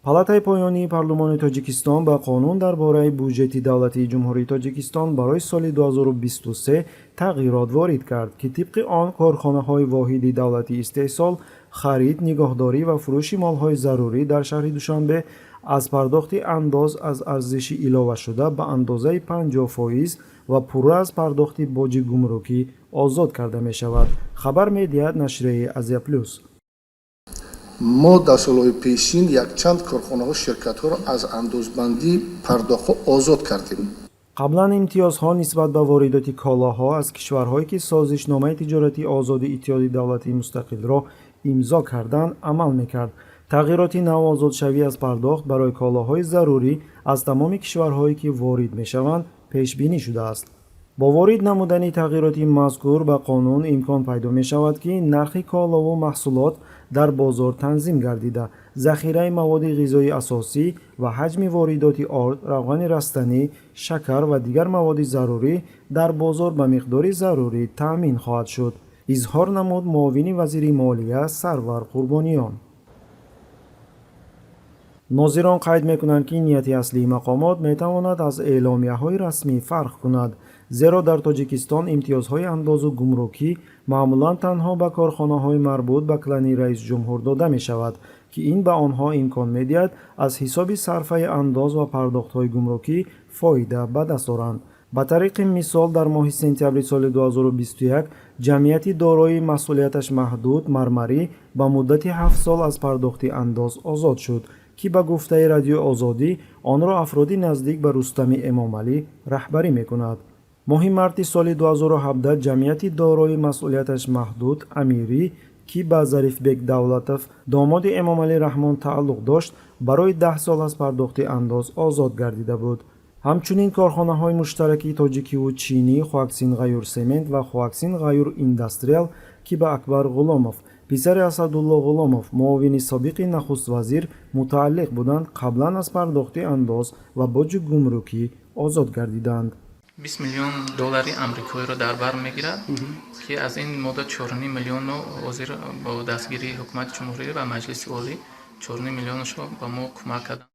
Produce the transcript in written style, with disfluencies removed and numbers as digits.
Палатаи поёнии парлумони Тоҷикистон ба қонун дар бораи буҷети давлатии Ҷумҳурии Тоҷикистон барои соли 2023 тағйирот ворид кард, ки тибқи он корхонаҳои воҳиди давлатии истеҳсол, харид, нигоҳдорӣ ва фурӯши молҳои зарурӣ дар шаҳри Душанбе аз пардохти андоз аз арзиши иловашуда ба андозаи 50% ва пурра аз пардохти боҷи гумрукӣ озод карда мешавад, хабар медиҳад нашрияи «Азия Плюс». Мо дар солҳои пешин якчанд корхонаҳо, ширкатҳоро аз андозбандӣ, пардохтҳо озод кардем. Қаблан имтиёзҳо нисбат ба воридоти колоҳо аз кишварҳое, ки созишномаи тиҷоратии озоди Иттиҳоди давлатии мустақилро имзо карданд, амал мекард. Тағйироти нав озодшавӣ аз пардохт барои колоҳои зарурӣ аз тамоми кишварҳое, ки ворид мешаванд, пешбинӣ шудааст. Бо ворид намудани тағйироти мазкур ба қонун имкон пайдо мешавад, ки нархи колову маҳсулот дар бозор танзим гардида, захираи маводи ғизоии асосӣ ва ҳаҷми воридоти орд, равғани растанӣ, шакар ва дигар маводи зарурӣ дар бозор ба миқдори зарурӣ таъмин хоҳад шуд, изҳор намуд муовини вазири молия Сарвар Қурбониён. Нозирон қайд мекунанд, ки нияти аслии мақомот метавонад аз эъломияҳои расмӣ фарқ кунад, зеро дар Тоҷикистон имтиёзҳои андозу гумрукӣ маъмулан танҳо ба корхонаҳои марбут ба клани раисҷумҳур дода мешавад, ки ин ба онҳо имкон медиҳад аз ҳисоби сарфаи андоз ва пардохтҳои гумрукӣ фоида ба даст оранд. Ба тариқи мисол, дар моҳи сентябри соли 2021 ҷамъияти дорои масъулияташ маҳдуд «Мармарӣ» ба муддати 7 сол аз пардохти андоз озод шуд, ки ба гуфтаи Радиои Озодӣ, онро афроди наздик ба Рустами Эмомалӣ раҳбарӣ мекунад. Моҳи марти соли 2017 ҷамъияти дорои масъулияташ маҳдуд «Амирӣ», ки ба Зарифбек Давлатов, домоди Эмомалӣ Раҳмон, тааллуқ дошт, барои 10 сол аз пардохти андоз озод гардида буд. Ҳамчунин корхонаҳои муштараки тоҷикиву чинӣ «Хуаксин Ғаюр Семент» ва «Хуаксин Ғаюр Индастриал», ки ба Акбар Ғуломов, писари Асадулло Ғуломов, муовини собиқи нахуствазир, мутааллиқ буданд, қаблан аз пардохти андоз ва боҷи гумрукӣ озод гардиданд. 20 миллион доллари амрикоиро дар бар мегирад, ки аз ин модда 4 миллиону ҳозир бо дастгирии ҳукумати ҷумҳурӣ ва Маҷлиси Олӣ 4 миллионашро ба мо кӯмак карданд.